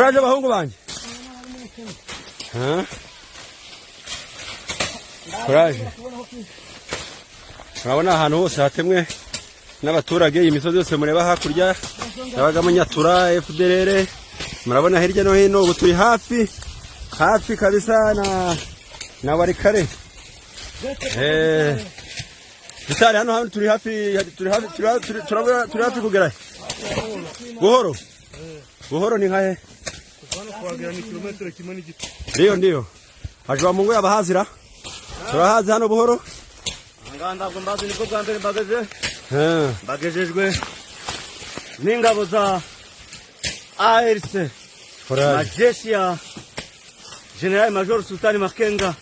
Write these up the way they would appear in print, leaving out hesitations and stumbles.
Kuraje bahungu banjye. Ha? Kuraje. Murabona ahantu hose hatemwe n'abaturage, iyi misozi yose mureba hakurya yabagamo Nyatura, FDLR. Murabona hirya no hino, ubu turi hafi hafi kabisa na Walikale. Vitali, hano turi hafi, turi hafi, turi hafi kugera he? Buhoro. Buhoro ni nkahe? Hano kuhagera ni kilometero kimwe n'igice. Ndiyo, ndiyo. Hajiwa Mungu yabahazira. Turahazi hano Buhoro? Ngaha ntabwo mbazi, nibwo bwa mbere mbageze. Eh, Mbagejejwe n'ingabo za ARC, Kuraje. majeshi ya General Major Sultani Makenga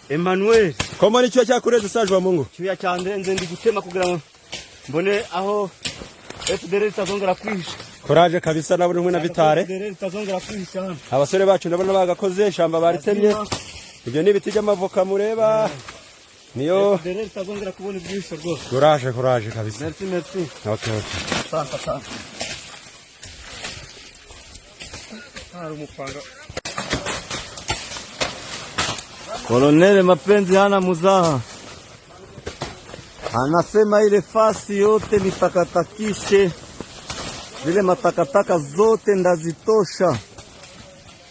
Emmanuel. Ko ni cyo cyakureze saje wa Mungu? Cyuya cyandenze, ndi gutema kugira ngo mbone aho FDLR itazongera kwihisha. Kuraje kabisa, nabona umwe na Vitale. FDLR itazongera kwihisha hano. Abasore bacu ndabona bagakoze, ishamba baritemye. Ibyo ni ibiti by'amavoka mureba. Niyo. FDLR itazongera kubona ibyihisho rwose. Kuraje, kuraje kabisa. Merci, merci. Okay. Asante, asante. Hari umupanga. Koloneli Mapenzi hana muzaha, anasema ile fasi yote nitakatakishe, zile matakataka zote ndazitosha.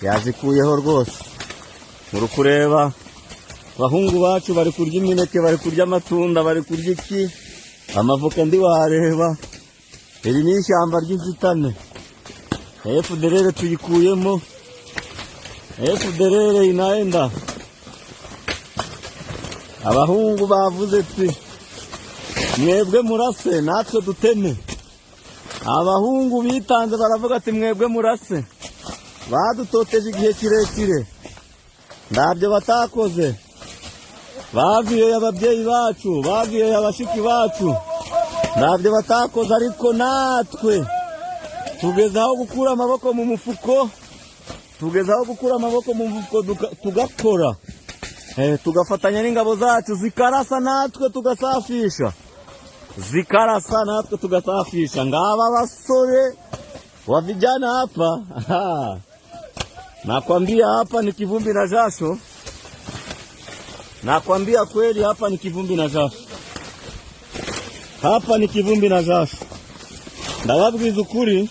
Yazikuyeho rwose. Muri kureba bahungu bacu bari kurya imineke, bari kurya amatunda, bari kurya iki, amavoka, ndiwareba. Iri ni ishyamba ry'inzitane. FDLR tuyikuyemo, FDLR inaenda. Abahungu bavuze ati: "Mwebwe murase, natwe duteme." Abahungu bitanze baravuga ati: "Mwebwe murase, badutoteje igihe kirekire, ntabyo batakoze, baviyoye ababyeyi bacu, baviyoye abashiki bacu, ntabyo batakoze, ariko natwe tugeze aho gukura amaboko mu mufuko, tugeze aho gukura amaboko mu mufuko, tugakora, tugafatanya n'ingabo zacu, zikarasa natwe tugasafisha, zikarasa natwe tugasafisha." Ngaba basore wa vijana hapa, nakwambia hapa ni kivumbi na jasho, nakwambia kweli, hapa ni kivumbi na jasho, hapa ni kivumbi na jasho. Ndababwiza ukuri,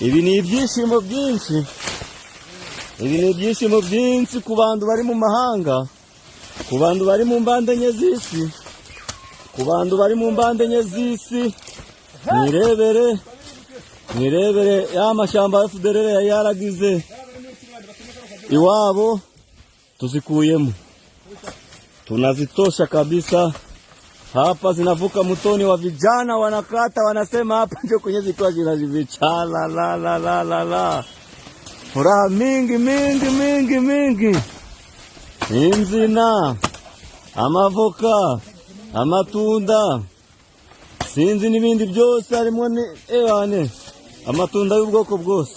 ibi ni ibyishimo byinshi, ibi ni ibyishimo byinshi ku bantu bari mu mahanga, ku bantu bari mu mbande enye z'isi, ku bantu bari mu mbande enye z'isi. Mwirebere, mwirebere ya mashyamba ya FDLR yari yaragize iwabo, tuzikuyemo, tunazitosha kabisa. Hapa zinavuka mtoni, wa vijana wanakata, wanasema hapa ndio kwenye zilikuwa zinajificha. La la la la la la, furaha mingi mingi mingi mingi, insina, amavoka, amatunda, sinzi n'ibindi byose harimo, ni ewane, amatunda y'ubwoko bwose.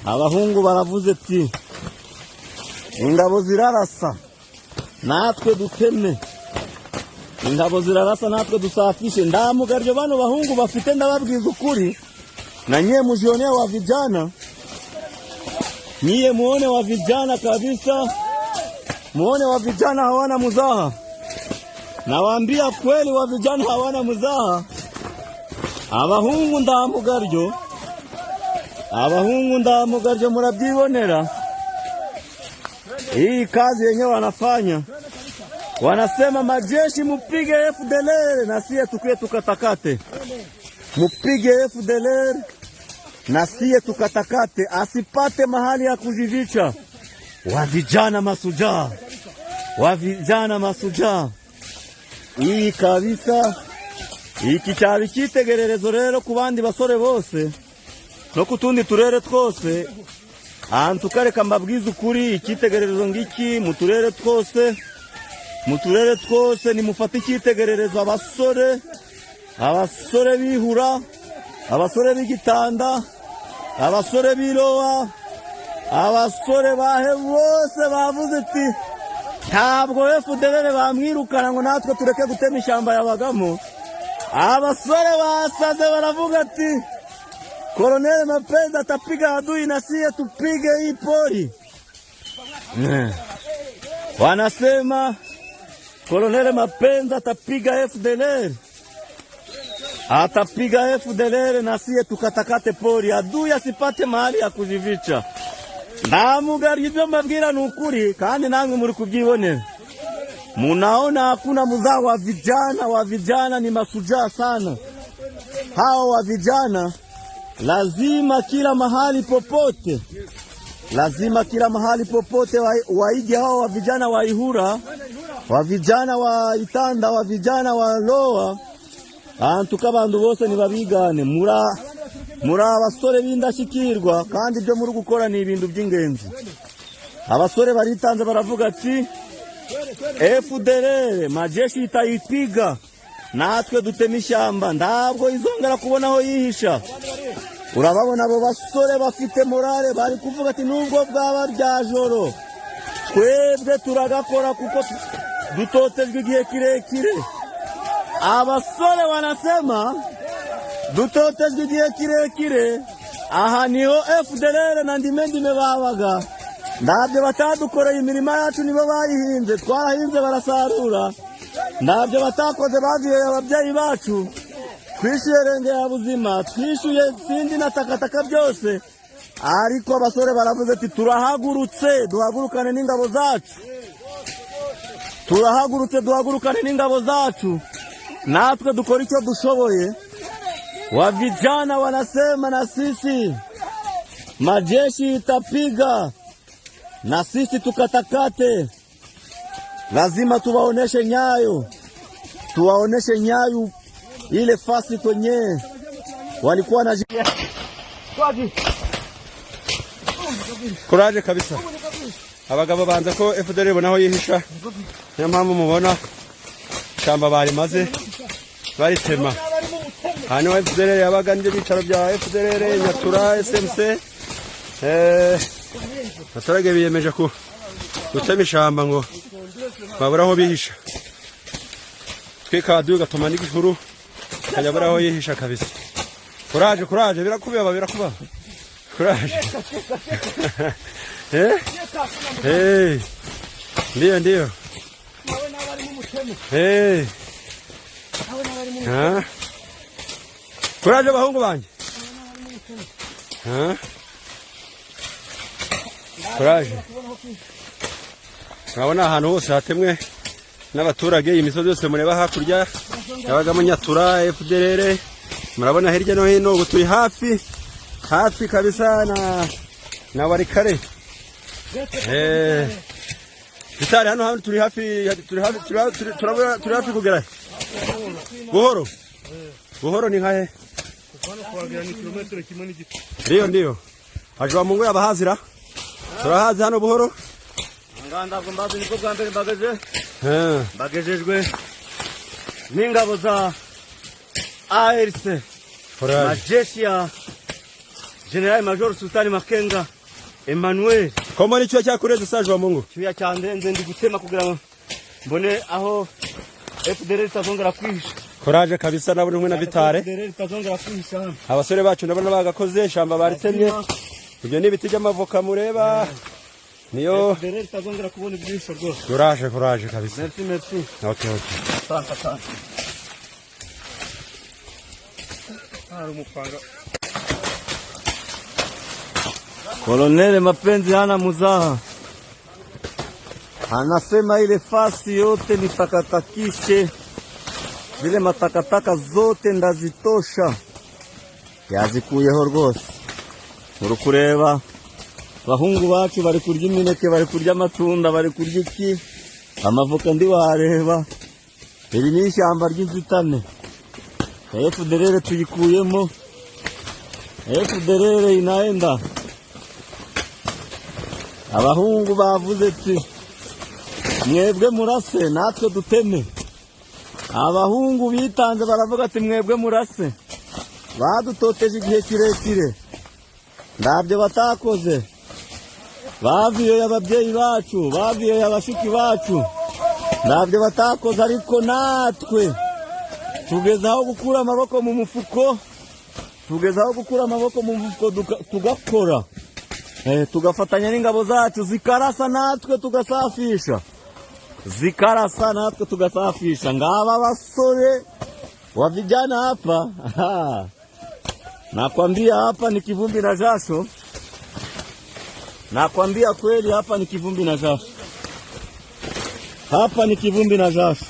Abahungu baravuze ati: "Ingabo zirarasa, natwe duteme, ingabo zirarasa, natwe dusafishe." Ndamugaryo bano bahungu bafite, ndababwiza ukuri, na nyie mujionea wa vijana, nyie muone wa vijana kabisa, muone wa vijana hawana muzaha. Nawaambia kweli, wa vijana hawana muzaha. Abahungu ndamugaryo, abahungu ndamugaryo, murabyibonera hii kazi yenyewe wanafanya. Wanasema majeshi mupige FDLR na siye tukuye tukatakate, mupige FDLR na siye tukatakate, asipate mahali ya kujificha. Wa vijana masujaa, wa vijana masujaa. Iyi kabisa, iki cyaba icyitegererezo rero ku bandi basore bose no ku tundi turere twose. Ahantu tukareka, mbabwize ukuri, icyitegererezo ngiki mu turere twose, mu turere twose nimufate icyitegererezo. Abasore, abasore bihura, abasore b'igitanda, abasore b'irowa, abasore bahe bose bavuze ati: "Ntabwo FDLR bamwirukana ngo natwe tureke gutema ishyamba yabagamo." Abasore basaze baravuga ati Koloneli Mapenzi atapiga adui na siye tupige hii pori. Wanasema Koloneli Mapenzi atapiga FDLR, atapiga FDLR na siye tukatakate pori, adui asipate mahali ya kujificha. Ndamugarya ibyo mbabwira ni ukuri, kandi namwe muri kubyibonera. Munaona hakuna muzao wa vijana, wa vijana ni masujaa sana. Hao wa vijana lazima kila mahali popote, lazima kila mahali popote waige hao wa vijana wa Ihura, wa vijana wa Itanda, wa vijana wa Loa. Antuka abantu bose nibabigane, muri abasore b'indashyikirwa, kandi ibyo muri gukora ni ibintu by'ingenzi. Abasore baritanze baravuga ati FDLR majeshi itayipiga, natwe dutema ishyamba, ntabwo izongera kubona aho yihisha. Urababona abo basore bafite morale, bari kuvuga ati nubwo bwaba rya joro twebwe turagakora kuko dutotejwe igihe kirekire. Abasore wanasema dutotejwe igihe kirekire, aha niho FDLR na ndimendime babaga, ntabyo batadukoreye, imirima yacu nibo bayihinze, twarahinze barasarura, ntabyo batakoze, baviye ababyeyi bacu, twishyuye rengera buzima, twishyuye sindi na takataka byose. Ariko abasore baravuze ati turahagurutse duhagurukane n'ingabo zacu, turahagurutse duhagurukane n'ingabo zacu, natwe dukora icyo dushoboye. Wa vijana wanasema na sisi majeshi itapiga na sisi tukatakate, lazima tuwaoneshe nyayo, tuwaoneshe nyayo ile fasi kwenye walikuwa na Courage kabisa. Abagabo banza ko FDLR ibona aho yihisha, niyo mpamvu mubona ishyamba barimaze baritema. Hano FDLR yabaga, nibyo byicaro bya FDLR, Nyatura, SMC. Abaturage biyemeje ku gutema ishyamba ngo babure aho bihisha. Twika aduyi gatuma n'igihuru kajya abura aho yihisha kabisa. Courage, courage, birakubaba, birakubaba. Courage. Eh? Eh. Ndio, ndio. Eh. Ha? Courage bahungu banje. Ha? Courage. Urabona ahantu hose hatemwe n'abaturage, iyi misozi yose mureba hakurya yabagamo Nyatura, FDLR. Murabona hirya no hino, ubu turi hafi hafi kabisa na Walikale. Vitari hano hano turi hafi, turi hafi, turi hafi, turi hafi kugera Buhoro. Buhoro ni nkahe? Kuva hano kuhagera ni kilometero kimwe n'igice. Ndiyo, ndiyo. Hajiwa Mungu yabahazira. Turahazi hano Buhoro. Ngaha ntabwo mbazi, nibwo bwa mbere mbagaje, mbagejejwe n'ingabo za ARC, Courage. majeshi ya General Major Sultani Makenga Emmanuel. Ko mbona icyuya cyakureze saje wa Mungu? Cyuya cyandenze, ndi gutema kugira ngo mbone aho FDLR itazongera kwihisha. Courage kabisa, nabona umwe na Vitare. FDLR itazongera kwihisha hano. Abasore bacu ndabona bagakoze, ishyamba baritemye. Ibyo ni ibiti by'amavoka mureba. Niyo. FDLR itazongera kubona ibyihisho rwose. Courage, courage kabisa. Merci, merci. Okay. Asante, asante. Hari umupanga. Koloneli Mapenzi hana muzaha, anasema ile fasi yote nitakatakishe, zile matakataka zote ndazitosha. Yazikuyeho rwose. Uri kureba bahungu bacu bari kurya imineke, bari kurya amatunda, bari kurya iki, amavoka, ndiwareba. Iri ni ishyamba ry'inzitane. FDLR tuyikuyemo, FDLR inaenda. Abahungu bavuze ati mwebwe murase natwe duteme. Abahungu bitanze baravuga ati mwebwe murase, badutoteje igihe kirekire, ntabyo batakoze, baviyoye ababyeyi bacu, baviyoye abashiki bacu, ntabyo batakoze, ariko natwe tugeze aho gukura amaboko mu mufuko. Tugeze aho gukura amaboko mu mufuko tugakora, tugafatanya n'ingabo zacu, zikarasa natwe tugasafisha, zikarasa natwe tugasafisha. Ngaba basore wa vijana hapa, nakwambia hapa ni kivumbi na jasho. Nakwambia kweli, hapa ni kivumbi na jasho, hapa ni kivumbi na jasho.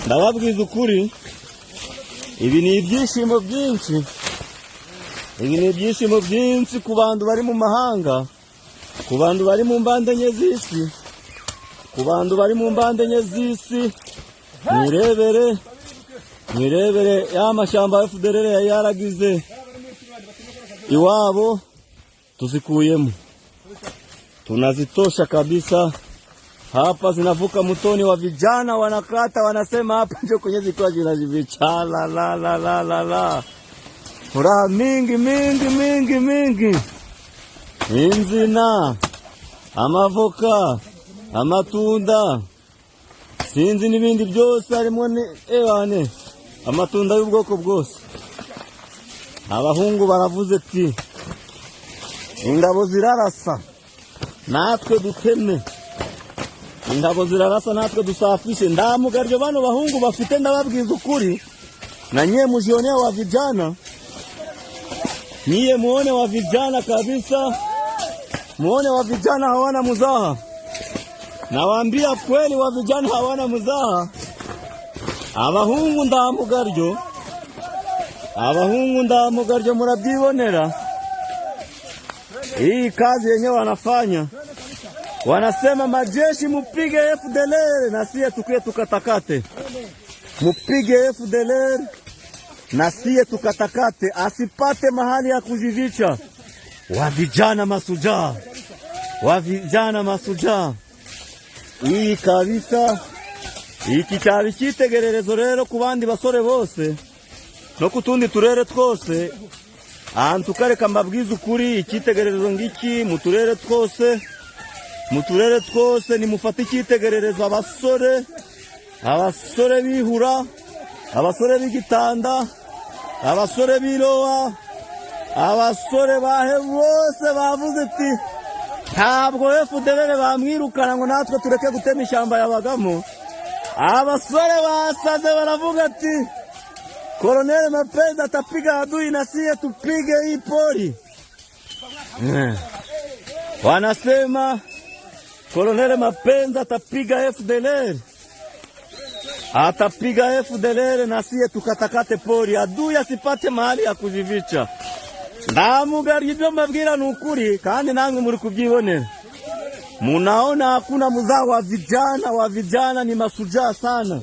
Ndababwiza ukuri, ibi ni ibyishimo byinshi, ibi ni ibyishimo byinshi ku bantu bari mu mahanga, ku bantu bari mu mbande enye z'isi, ku bantu bari mu mbande enye z'isi. Mwirebere, mwirebere ya mashyamba ya FDLR yari yaragize iwabo, tuzikuyemo, tunazitosha kabisa. Hapa zinavuka mtoni wa vijana wanakata, wanasema hapa ndio kwenye zilikuwa zinajificha. La la la la la la, furaha mingi mingi mingi mingi, insina, amavoka, amatunda, sinzi n'ibindi byose harimo ni ewane, amatunda y'ubwoko bwose. Abahungu baravuze ati ingabo zirarasa natwe duteme, ingabo zirarasa natwe dusafishe. Ndamugaryo bano bahungu bafite, ndababwiza ukuri, na nyie mjionea wa vijana, nyie muone wa vijana kabisa, muone wa vijana hawana muzaha. Nawaambia kweli, wa vijana hawana muzaha. Abahungu ndamugaryo, abahungu ndamugaryo, murabyibonera hii kazi yenyewe wanafanya. Wanasema majeshi mupige FDLR na siye tukuye tukatakate, mupige FDLR na siye tukatakate, asipate mahali ya kujificha. Wa vijana masujaa, wa vijana masujaa. Iyi kabisa, iki cyaba icyitegererezo rero ku bandi basore bose no ku tundi turere twose. Ahantu tukareka, mbabwize ukuri, icyitegererezo ngiki mu turere twose, mu turere twose nimufate icyitegererezo. Abasore, abasore bihura, abasore b'igitanda, abasore b'irowa, abasore bahe bose bavuze ati ntabwo FDLR bamwirukana ngo natwe tureke gutema ishyamba yabagamo. Abasore basaze baravuga ati Colonel Mapeza atapiga adui na siye tupige hii pori. Wanasema Colonel Mapenza atapiga FDLR, atapiga FDLR na siye tukatakate pori, adui asipate mahali ya kujificha. Ndamugarya, ibyo mbabwira ni ukuri kandi namwe muri kubyibonera. Munaona hakuna mzao wa vijana, wa vijana ni masujaa sana.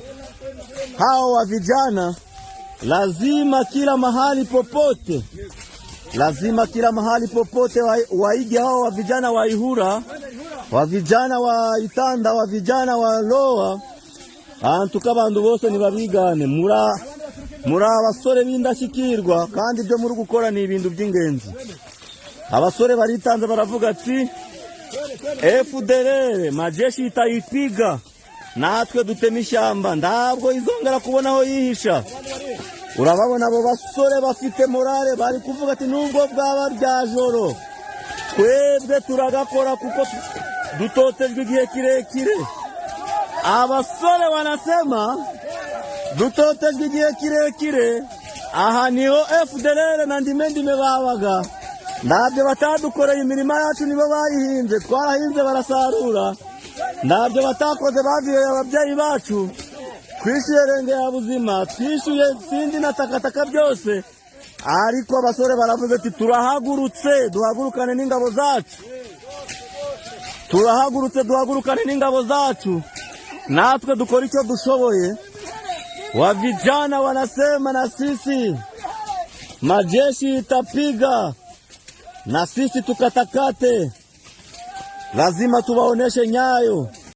Hao wa vijana lazima kila mahali popote, lazima kila mahali popote waige hao wa vijana wa Ihura, wa vijana wa Itanda, wa vijana wa Loa. Antuka abantu bose nibabigane. Muri abasore b'indashyikirwa kandi ibyo muri gukora ni ibintu by'ingenzi. Abasore baritanze, baravuga ati FDLR majeshi itayipiga natwe dutema ishyamba, ntabwo izongera kubona aho yihisha. Urababona abo basore bafite morale, bari kuvuga ati nubwo bwaba rya joro twebwe turagakora kuko dutotejwe igihe kirekire. Abasore wanasema dutotejwe igihe kirekire, aha niho FDLR na ndime ndime babaga, ntabyo batadukoreye, imirima yacu nibo bayihinze, twarahinze barasarura, ntabyo batakoze, baviye ababyeyi bacu, twishyuye renge ya buzima, twishyuye sindi na takataka byose. Ariko abasore baravuze ati turahagurutse duhagurukane n'ingabo zacu, turahagurutse duhagurukane n'ingabo zacu, natwe dukora icyo dushoboye. Wa vijana wanasema na sisi majeshi itapiga na sisi tukatakate, lazima tuwaoneshe nyayo.